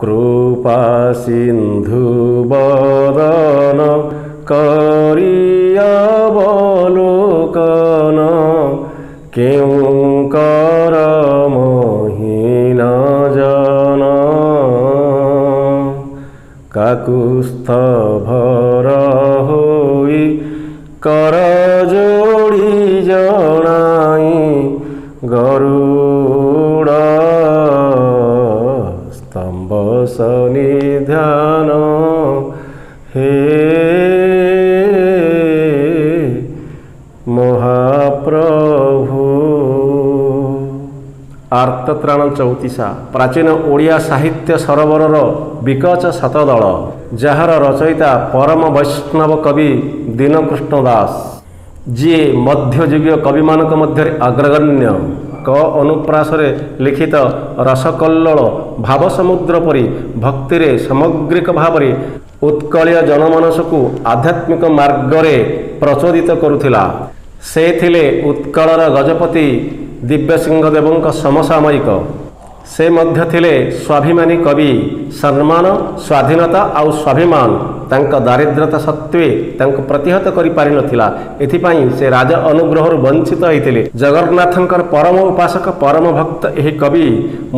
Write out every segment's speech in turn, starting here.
କୃପା ସିନ୍ଧୁ ବଦନ କରି ଅବଲୋକନ, କେଉଁ କରମହୀନ ଜନ। କାକୁସ୍ଥ ଭର ହୋଇ କର ଯୋଡ଼ି ଜଣାଇ, ଗରୁଡ଼ ସ୍ତମ୍ଭ ସନ୍ନିଧାନ, ହେ ମହାପ୍ରଭୁ। ଆର୍ତ୍ତତ୍ରାଣ ଚଉତିଶା ପ୍ରାଚୀନ ଓଡ଼ିଆ ସାହିତ୍ୟ ସରୋବରର ବିକଚ ଶତଦଳ, ଯାହାର ରଚୟିତା ପରମ ବୈଷ୍ଣବ କବି ଦୀନକୃଷ୍ଣ ଦାସ, ଯିଏ ମଧ୍ୟଯୁଗୀୟ କବିମାନଙ୍କ ମଧ୍ୟରେ ଅଗ୍ରଗଣ୍ୟ। କ ଅନୁପ୍ରାସରେ ଲିଖିତ ରସକଲ୍ଲୋଳ ଭାବସମୁଦ୍ର ପରି ଭକ୍ତିରେ ସାମଗ୍ରିକ ଭାବରେ ଉତ୍କଳୀୟ ଜନମାନସକୁ ଆଧ୍ୟାତ୍ମିକ ମାର୍ଗରେ ପ୍ରଚୋଦିତ କରୁଥିଲା। ସେ ଥିଲେ ଉତ୍କଳର ଗଜପତି ଦିବ୍ୟସିଂହ ଦେବଙ୍କ ସମସାମୟିକ। ସେ ମଧ୍ୟ ଥିଲେ ସ୍ୱାଭିମାନୀ କବି। ସମ୍ମାନ, ସ୍ୱାଧୀନତା ଆଉ ସ୍ୱାଭିମାନ ତାଙ୍କ ଦାରିଦ୍ରତା ସତ୍ତ୍ୱେ ତାଙ୍କୁ ପ୍ରତିହତ କରିପାରିନଥିଲା। ଏଥିପାଇଁ ସେ ରାଜ ଅନୁଗ୍ରହରୁ ବଞ୍ଚିତ ହୋଇଥିଲେ। ଜଗନ୍ନାଥଙ୍କର ପରମ ଉପାସକ, ପରମ ଭକ୍ତ ଏହି କବି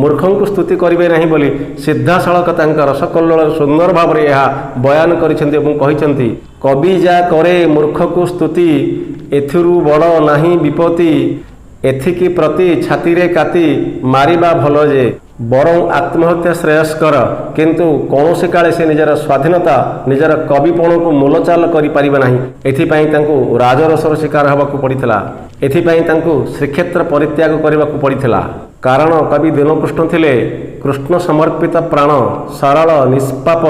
ମୂର୍ଖଙ୍କୁ ସ୍ତୁତି କରିବେ ନାହିଁ ବୋଲି ସିଧାସଳଖ ତାଙ୍କ ରସକଲ୍ଲୋଳରେ ସୁନ୍ଦର ଭାବରେ ଏହା ବୟାନ କରିଛନ୍ତି ଏବଂ କହିଛନ୍ତି, କବି ଯା କରେ ମୂର୍ଖକୁ ସ୍ତୁତି, ଏଥିରୁ ବଡ଼ ନାହିଁ ବିପତ୍ତି। ଏଥିକି ପ୍ରତି ଛାତିରେ କାତି ମାରିବା ଭଲ ଯେ, ବରଂ ଆତ୍ମହତ୍ୟା ଶ୍ରେୟସ୍କର। କିନ୍ତୁ କୌଣସି କାଳେ ସେ ନିଜର ସ୍ୱାଧୀନତା, ନିଜର କବିପଣକୁ ମୂଲଚାଲ କରିପାରିବେ ନାହିଁ। ଏଥିପାଇଁ ତାଙ୍କୁ ରାଜରୋଷର ଶିକାର ହେବାକୁ ପଡ଼ିଥିଲା। ଏଥିପାଇଁ ତାଙ୍କୁ ଶ୍ରୀକ୍ଷେତ୍ର ପରିତ୍ୟାଗ କରିବାକୁ ପଡ଼ିଥିଲା। କାରଣ କବି ଦୀନକୃଷ୍ଣ ଥିଲେ କୃଷ୍ଣ ସମର୍ପିତ ପ୍ରାଣ, ସରଳ, ନିଷ୍ପାପ,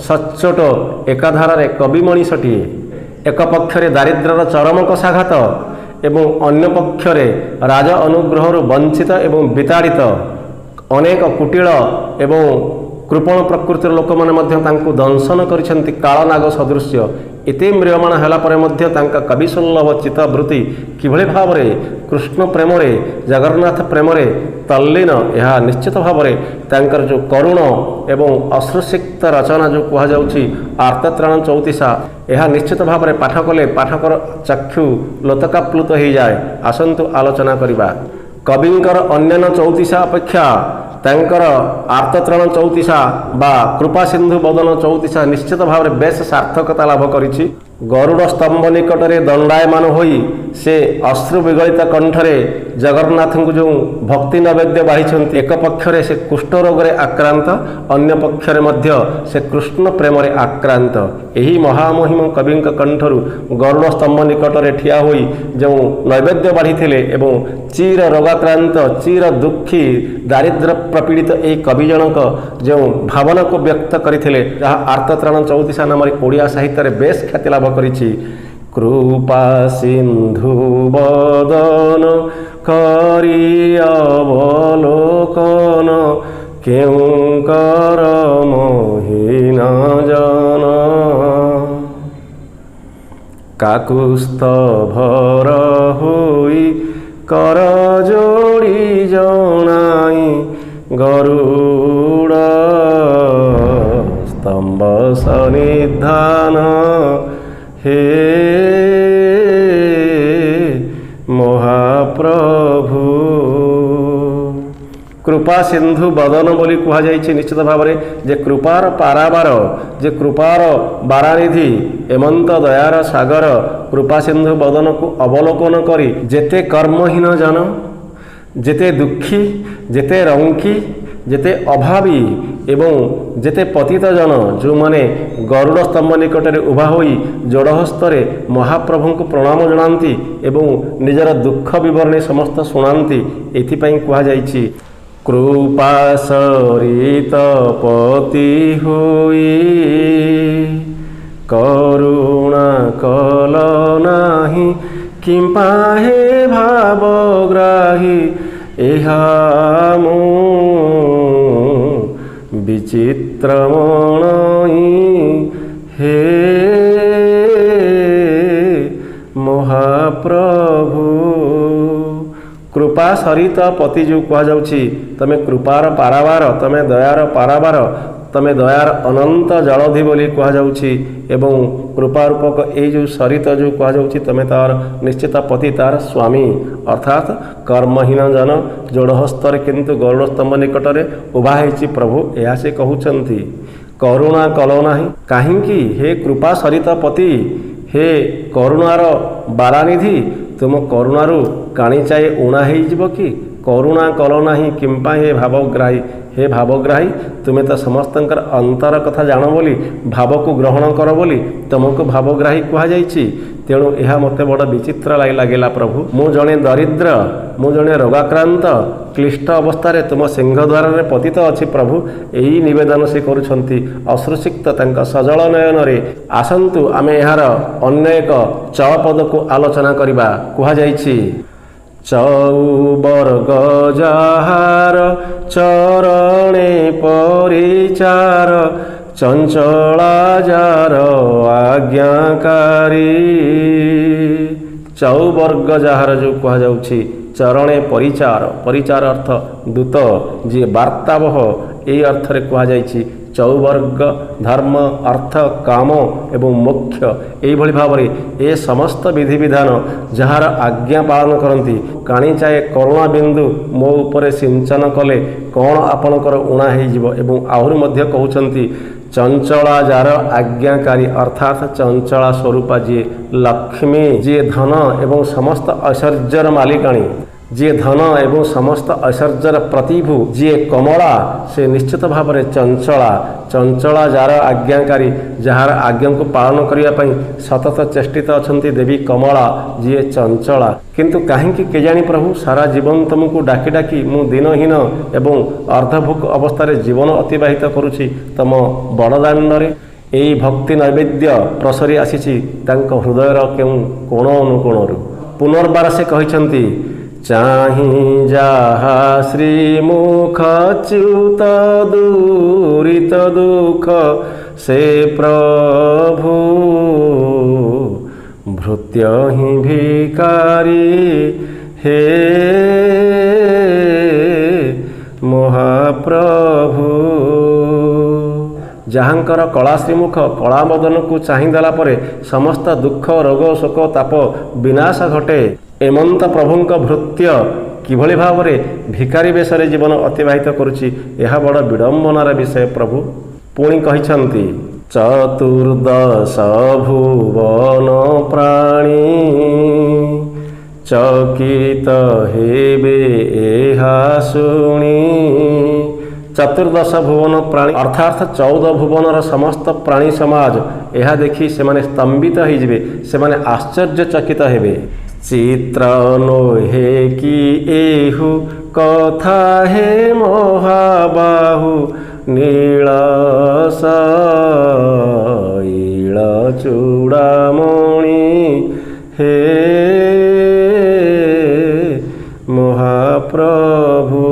ସଚ୍ଚୋଟ, ଏକାଧାରରେ କବି ମଣିଷଟିଏ। ଏକ ପକ୍ଷରେ ଦାରିଦ୍ର୍ୟର ଚରମ କଷାଘାତ ଏବଂ ଅନ୍ୟ ପକ୍ଷରେ ରାଜ ଅନୁଗ୍ରହରୁ ବଞ୍ଚିତ ଏବଂ ବିତାଡ଼ିତ। ଅନେକ କୁଟିଳ ଏବଂ କୃପଣ ପ୍ରକୃତିର ଲୋକମାନେ ମଧ୍ୟ ତାଙ୍କୁ ଦଂଶନ କରିଛନ୍ତି କାଳନାଗ ସଦୃଶ୍ୟ। ଏତେ ମ୍ରିୟମାଣ ହେଲା ପରେ ମଧ୍ୟ ତାଙ୍କ କବିସୁଲଭ ଚିତ୍ତବୃତ୍ତି କିଭଳି ଭାବରେ କୃଷ୍ଣ ପ୍ରେମରେ, ଜଗନ୍ନାଥ ପ୍ରେମରେ ତଲ୍ଲୀନ, ଏହା ନିଶ୍ଚିତ ଭାବରେ ତାଙ୍କର ଯେଉଁ କରୁଣ ଏବଂ ଅଶ୍ରୁସିକ୍ତ ରଚନା ଯେଉଁ କୁହାଯାଉଛି ଆର୍ତ୍ତତ୍ରାଣ ଚଉତିଶା, ଏହା ନିଶ୍ଚିତ ଭାବରେ ପାଠ କଲେ ପାଠକର ଚକ୍ଷୁ ଲୋତକାପ୍ଲୁତ ହୋଇଯାଏ। ଆସନ୍ତୁ ଆଲୋଚନା କରିବା। କବିଙ୍କର ଅନ୍ୟାନ୍ୟ ଚଉତିଶା ଅପେକ୍ଷା ତାଙ୍କର ଆର୍ତ୍ତତ୍ରାଣ ଚଉତିଶା ବା କୃପାସିନ୍ଧୁ ବଦନ ଚଉତିଶା ନିଶ୍ଚିତ ଭାବରେ ବେଶ ସାର୍ଥକତା ଲାଭ କରିଛି। ଗରୁଡ଼ ସ୍ତମ୍ଭ ନିକଟରେ ଦଣ୍ଡାୟମାନ ହୋଇ ସେ ଅଶ୍ରୁ ବିଗଳିତ କଣ୍ଠରେ ଜଗନ୍ନାଥଙ୍କୁ ଯେଉଁ ଭକ୍ତି ନୈବେଦ୍ୟ ବାଢ଼ିଛନ୍ତି, ଏକ ପକ୍ଷରେ ସେ କୁଷ୍ଠରୋଗରେ ଆକ୍ରାନ୍ତ, ଅନ୍ୟ ପକ୍ଷରେ ମଧ୍ୟ ସେ କୃଷ୍ଣ ପ୍ରେମରେ ଆକ୍ରାନ୍ତ। ଏହି ମହାମହିମ କବିଙ୍କ କଣ୍ଠରୁ ଗରୁଡ଼ ସ୍ତମ୍ଭ ନିକଟରେ ଠିଆ ହୋଇ ଯେଉଁ ନୈବେଦ୍ୟ ବାଢ଼ିଥିଲେ ଏବଂ ଚିର ରୋଗାକ୍ରାନ୍ତ, ଚିର ଦୁଃଖୀ, ଦାରିଦ୍ର୍ୟ ପ୍ରପୀଡ଼ିତ ଏହି କବି ଜଣକ ଯେଉଁ ଭାବନାକୁ ବ୍ୟକ୍ତ କରିଥିଲେ, ଯାହା ଆର୍ତ୍ତତ୍ରାଣ ଚଉତିଶା ନାମରେ ଓଡ଼ିଆ ସାହିତ୍ୟରେ ବେଶ ଖ୍ୟାତି ଲାଭ କରିଛି। କୃପା ସିନ୍ଧୁ ବଦନ କରି ଅବଲୋକନ, କେଉଁ କରମହୀନ ଜନ। କାକୁସ୍ଥ ଭର ହୋଇ କର ଯୋଡ଼ି ଜଣାଇ, ଗରୁଡ଼ ସ୍ତମ୍ଭ ସନ୍ନିଧାନ, ହେ ମହାପ୍ରଭୁ। କୃପା ସିନ୍ଧୁ ବଦନ ବୋଲି କୁହାଯାଇଛି। ନିଶ୍ଚିତ ଭାବରେ ଯେ କୃପାର ପାରାବାର, ଯେ କୃପାର ବାରାନିଧି, ଏମନ୍ତ ଦୟାର ସାଗର କୃପା ସିନ୍ଧୁ ବଦନକୁ ଅବଲୋକନ କରି ଯେତେ କର୍ମହୀନ ଜନ, ଯେତେ ଦୁଃଖୀ, ଯେତେ ରଙ୍କି, ଯେତେ ଅଭାବୀ ଏବଂ ଯେତେ ପତିତ ଜନ, ଯେଉଁମାନେ ଗରୁଡ଼ ସ୍ତମ୍ଭ ନିକଟରେ ଉଭା ହୋଇ ଯୋଡ଼ହସ୍ତରେ ମହାପ୍ରଭୁଙ୍କୁ ପ୍ରଣାମ ଜଣାନ୍ତି ଏବଂ ନିଜର ଦୁଃଖ ବିବରଣୀ ସମସ୍ତ ଶୁଣାନ୍ତି, ଏଥିପାଇଁ କୁହାଯାଇଛି, କୃପା ସରିତ ପତି ହୋଇ କରୁଣା କଲ ନାହିଁ କିମ୍ପା ହେ ଭାବଗ୍ରାହୀ, ଏହା ମୁଁ ବିଚିତ୍ର ମଣଇ, ହେ ମହାପ୍ରଭୁ। କୃପା କୃପା ସରିତ ପତି ଯେଉଁ କୁହାଯାଉଛି, ତମେ କୃପାର ପାରାବାର, ତମେ ଦୟାର ପାରାବାର, ତମେ ଦୟାର ଅନନ୍ତ ଜଳଧି ବୋଲି କୁହାଯାଉଛି। ଏବଂ କୃପା ରୂପକ ଏଇ ଯେଉଁ ସରିତ ଯେଉଁ କୁହାଯାଉଛି, ତମେ ତାର ନିଶ୍ଚିତ ପତି, ତାର ସ୍ୱାମୀ। ଅର୍ଥାତ୍ କର୍ମହୀନ ଜନ ଯୋଡ଼ହସ୍ତରେ କିନ୍ତୁ ଗରୁଡ଼ ସ୍ତମ୍ଭ ନିକଟରେ ଉଭା ହେଇଛି ପ୍ରଭୁ, ଏହା ସେ କହୁଛନ୍ତି। କରୁଣା କଲ ନାହିଁ କାହିଁକି ହେ କୃପା ସରିତ ପତି, ହେ କରୁଣାର ବାରାନିଧି? ତୁମ କରୁଣାରୁ କାଣିଚାଏ ଉଣା ହେଇଯିବ କି? କରୁଣା କଲ ନାହିଁ କିମ୍ପା ହେ ଭାବଗ୍ରାହୀ। ହେ ଭାବଗ୍ରାହୀ, ତୁମେ ତ ସମସ୍ତଙ୍କର ଅନ୍ତର କଥା ଜାଣ ବୋଲି, ଭାବକୁ ଗ୍ରହଣ କର ବୋଲି ତୁମକୁ ଭାବଗ୍ରାହୀ କୁହାଯାଇଛି। ତେଣୁ ଏହା ମୋତେ ବଡ଼ ବିଚିତ୍ର ଲାଗିଲା ପ୍ରଭୁ। ମୁଁ ଜଣେ ଦରିଦ୍ର, ମୁଁ ଜଣେ ରୋଗାକ୍ରାନ୍ତ, କ୍ଲିଷ୍ଟ ଅବସ୍ଥାରେ ତୁମ ସିଂହଦ୍ୱାରରେ ପତିତ ଅଛି ପ୍ରଭୁ, ଏହି ନିବେଦନ ସେ କରୁଛନ୍ତି ଅଶ୍ରୁସିକ୍ତ ତାଙ୍କ ସଜଳ ନୟନରେ। ଆସନ୍ତୁ ଆମେ ଏହାର ଅନ୍ୟ ଏକ ଚପଦକୁ ଆଲୋଚନା କରିବା। କୁହାଯାଇଛି, ଚଉବର୍ଗ ଯାହାର ଚରଣେ ପରିଚାର, ଚଞ୍ଚଳା ଯାର ଆଜ୍ଞାକାରୀ। ଚଉବର୍ଗ ଯାହାର ଯେଉଁ କୁହାଯାଉଛି, ଚରଣେ ପରିଚାର, ପରିଚାର ଅର୍ଥ ଦୂତ, ଯିଏ ବାର୍ତ୍ତାବହ, ଏଇ ଅର୍ଥରେ କୁହାଯାଇଛି। ଚଉବର୍ଗ ଧର୍ମ, ଅର୍ଥ, କାମ ଏବଂ ମୋକ୍ଷ, ଏଇଭଳି ଭାବରେ ଏ ସମସ୍ତ ବିଧିବିଧାନ ଯାହାର ଆଜ୍ଞା ପାଳନ କରନ୍ତି, କାଣିଚାଏ କରୁଣା ବିନ୍ଦୁ ମୋ ଉପରେ ସିଞ୍ଚନ କଲେ କ'ଣ ଆପଣଙ୍କର ଉଣା ହେଇଯିବ? ଏବଂ ଆହୁରି ମଧ୍ୟ କହୁଛନ୍ତି, ଚଞ୍ଚଳା ଯାର ଆଜ୍ଞାକାରୀ, ଅର୍ଥାତ୍ ଚଞ୍ଚଳା ସ୍ୱରୂପା ଯିଏ ଲକ୍ଷ୍ମୀ, ଯିଏ ଧନ ଏବଂ ସମସ୍ତ ଐଶ୍ୱର୍ଯ୍ୟର ମାଲିକାଣୀ, ଯିଏ ଧନ ଏବଂ ସମସ୍ତ ଐଶ୍ୱର୍ଯ୍ୟର ପ୍ରତିଭୁ, ଯିଏ କମଳା, ସେ ନିଶ୍ଚିତ ଭାବରେ ଚଞ୍ଚଳା। ଚଞ୍ଚଳା ଯାର ଆଜ୍ଞାକାରୀ, ଯାହାର ଆଜ୍ଞାକୁ ପାଳନ କରିବା ପାଇଁ ସତତ ଚେଷ୍ଟିତ ଅଛନ୍ତି ଦେବୀ କମଳା, ଯିଏ ଚଞ୍ଚଳା। କିନ୍ତୁ କାହିଁକି କେଜାଣି ପ୍ରଭୁ, ସାରା ଜୀବନ ତୁମକୁ ଡାକି ଡାକି ମୁଁ ଦିନହୀନ ଏବଂ ଅର୍ଦ୍ଧଭୋକ ଅବସ୍ଥାରେ ଜୀବନ ଅତିବାହିତ କରୁଛି ତମ ବଡ଼ଦାଣ୍ଡରେ। ଏଇ ଭକ୍ତି ନୈବେଦ୍ୟ ପ୍ରସରି ଆସିଛି ତାଙ୍କ ହୃଦୟର କେଉଁ କୋଣ ଅନୁକୋଣରୁ। ପୁନର୍ବାର ସେ କହିଛନ୍ତି, ଚାହିଁ ଯାହା ଶ୍ରୀମୁଖ ଚ୍ୟୁତ ଦୂରିତ ଦୁଃଖ ସେ ପ୍ରଭୁ, ଭୃତ୍ୟ ହିଁ ଭିକାରୀ ହେ ମହାପ୍ରଭୁ। ଯାହାଙ୍କର କଳା ଶ୍ରୀମୁଖ କଳାମଦନକୁ ଚାହିଁଦେଲା ପରେ ସମସ୍ତ ଦୁଃଖ, ରୋଗ, ଶୋକ, ତାପ ବିନାଶ ଘଟେ, ଏମନ୍ତ ପ୍ରଭୁଙ୍କ ଭୃତ୍ୟ କିଭଳି ଭାବରେ ଭିକାରୀ ବେଶରେ ଜୀବନ ଅତିବାହିତ କରୁଛି, ଏହା ବଡ଼ ବିଡ଼ମ୍ବନାର ବିଷୟ ପ୍ରଭୁ। ପୁଣି କହିଛନ୍ତି, ଚତୁର୍ଦଶ ଭୁବନ ପ୍ରାଣୀ ଚକିତ ହେବେ ଏହା ଶୁଣି। ଚତୁର୍ଦଶ ଭୁବନ ପ୍ରାଣୀ ଅର୍ଥାତ୍ 14 ଭୁବନର ସମସ୍ତ ପ୍ରାଣୀ ସମାଜ ଏହା ଦେଖି ସେମାନେ ସ୍ତମ୍ଭିତ ହେଇଯିବେ, ସେମାନେ ଆଶ୍ଚର୍ଯ୍ୟଚକିତ ହେବେ। ଚିତ୍ର ନୋହେ କି ଏହୁ କଥା ହେ ମହାବାହୁ, ନୀଳ ଶୈଳ ଚୂଡ଼ାମଣି ହେ ମହାପ୍ରଭୁ।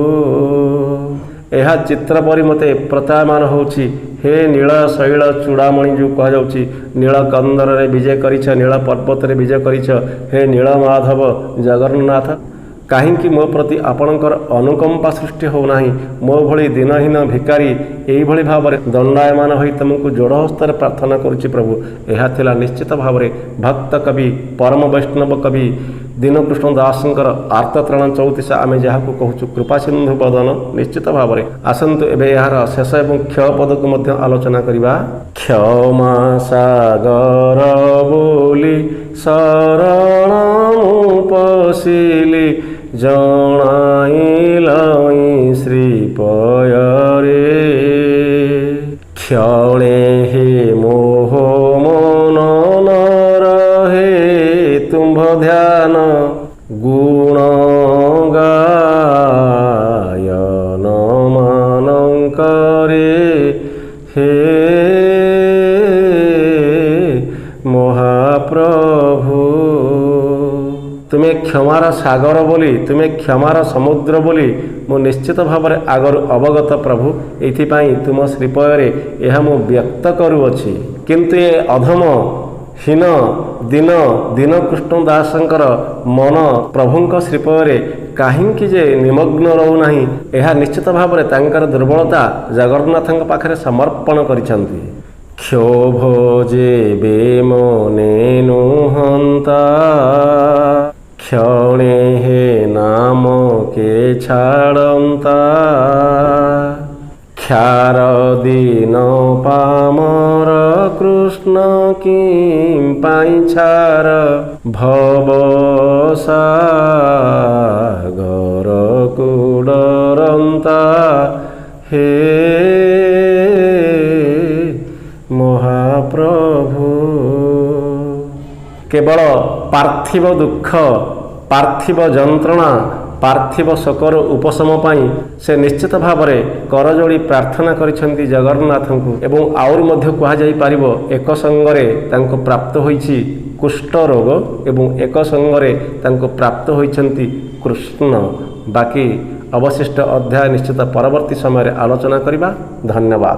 ଏହା ଚିତ୍ର ପରି ମୋତେ ପ୍ରତୀୟମାନ ହେଉଛି ହେ ନୀଳ ଶୈଳ ଚୂଡ଼ାମଣି। ଯେଉଁ କୁହାଯାଉଛି, ନୀଳ କନ୍ଦରରେ ବିଜେ କରିଛ, ନୀଳ ପର୍ବତରେ ବିଜେ କରିଛ ହେ ନୀଳ ମାଧବ ଜଗନ୍ନାଥ, କାହିଁକି ମୋ ପ୍ରତି ଆପଣଙ୍କର ଅନୁକମ୍ପା ସୃଷ୍ଟି ହେଉନାହିଁ? ମୋ ଭଳି ଦିନହୀନ ଭିକାରୀ ଏଇଭଳି ଭାବରେ ଦଣ୍ଡାୟମାନ ହୋଇ ତୁମକୁ ଯୋଡ଼ ହସ୍ତରେ ପ୍ରାର୍ଥନା କରୁଛି ପ୍ରଭୁ। ଏହା ଥିଲା ନିଶ୍ଚିତ ଭାବରେ ଭକ୍ତ କବି, ପରମ ବୈଷ୍ଣବ କବି ଦୀନକୃଷ୍ଣ ଦାସଙ୍କର ଆର୍ତ୍ତତ୍ରାଣ ଚଉତିଶା, ଆମେ ଯାହାକୁ କହୁଛୁ କୃପାସିନ୍ଧୁ ବଦନ। ନିଶ୍ଚିତ ଭାବରେ ଆସନ୍ତୁ ଏବେ ଏହାର ଶେଷ ଏବଂ କ୍ଷ ପଦକୁ ମଧ୍ୟ ଆଲୋଚନା କରିବା। କ୍ଷମା ସାଗର ବୋଲି ଶରଣ ମୁଁ ପଶିଲି, ଜଣାଇଲଇଁ ଶ୍ରୀପୟରେ। କ୍ଷଣେ ହେ ମୋହ ମନ ନ ରହେ ତୁମ୍ଭ ଧ୍ୟାନ, ଗୁଣ ଗାୟନ ମାନଙ୍କରେ ହେ ମହାପ୍ରଭୁ। ତୁମେ କ୍ଷମାର ସାଗର ବୋଲି, ତୁମେ କ୍ଷମାର ସମୁଦ୍ର ବୋଲି ମୁଁ ନିଶ୍ଚିତ ଭାବରେ ଆଗରୁ ଅବଗତ ପ୍ରଭୁ। ଏଥିପାଇଁ ତୁମ ଶ୍ରୀପୟରେ ଏହା ମୁଁ ବ୍ୟକ୍ତ କରୁଅଛି। କିନ୍ତୁ ଏ ଅଧମ ହୀନ ଦୀନ ଦୀନକୃଷ୍ଣ ଦାସଙ୍କର ମନ ପ୍ରଭୁଙ୍କ ଶ୍ରୀପୟରେ କାହିଁକି ଯେ ନିମଗ୍ନ ରହୁନାହିଁ, ଏହା ନିଶ୍ଚିତ ଭାବରେ ତାଙ୍କର ଦୁର୍ବଳତା ଜଗନ୍ନାଥଙ୍କ ପାଖରେ ସମର୍ପଣ କରିଛନ୍ତି। କ୍ଷୋଭ ଯେବେ ମନେ ନୁହନ୍ତା, କ୍ଷଣେ ହେ ନାମ କେ ଛାଡ଼ନ୍ତା। କ୍ଷାର ଦୀନ ପାମର କୃଷ୍ଣ କି ପାଇଁ ଛାର ଭବ ସାଗରକୁ ଡରନ୍ତା ହେ ମହାପ୍ରଭୁ। କେବଳ ପାର୍ଥିବ ଦୁଃଖ, ପାର୍ଥିବ ଯନ୍ତ୍ରଣା, ପାର୍ଥିବ ଶୋକର ଉପଶମ ପାଇଁ ସେ ନିଶ୍ଚିତ ଭାବରେ କରଯୋଡ଼ି ପ୍ରାର୍ଥନା କରିଛନ୍ତି ଜଗନ୍ନାଥଙ୍କୁ। ଏବଂ ଆହୁରି ମଧ୍ୟ କୁହାଯାଇପାରିବ, ଏକ ସଙ୍ଗରେ ତାଙ୍କୁ ପ୍ରାପ୍ତ ହୋଇଛି କୁଷ୍ଠ ରୋଗ ଏବଂ ଏକ ସଙ୍ଗରେ ତାଙ୍କୁ ପ୍ରାପ୍ତ ହୋଇଛନ୍ତି କୃଷ୍ଣ। ବାକି ଅବଶିଷ୍ଟ ଅଧ୍ୟାୟ ନିଶ୍ଚିତ ପରବର୍ତ୍ତୀ ସମୟରେ ଆଲୋଚନା କରିବା। ଧନ୍ୟବାଦ।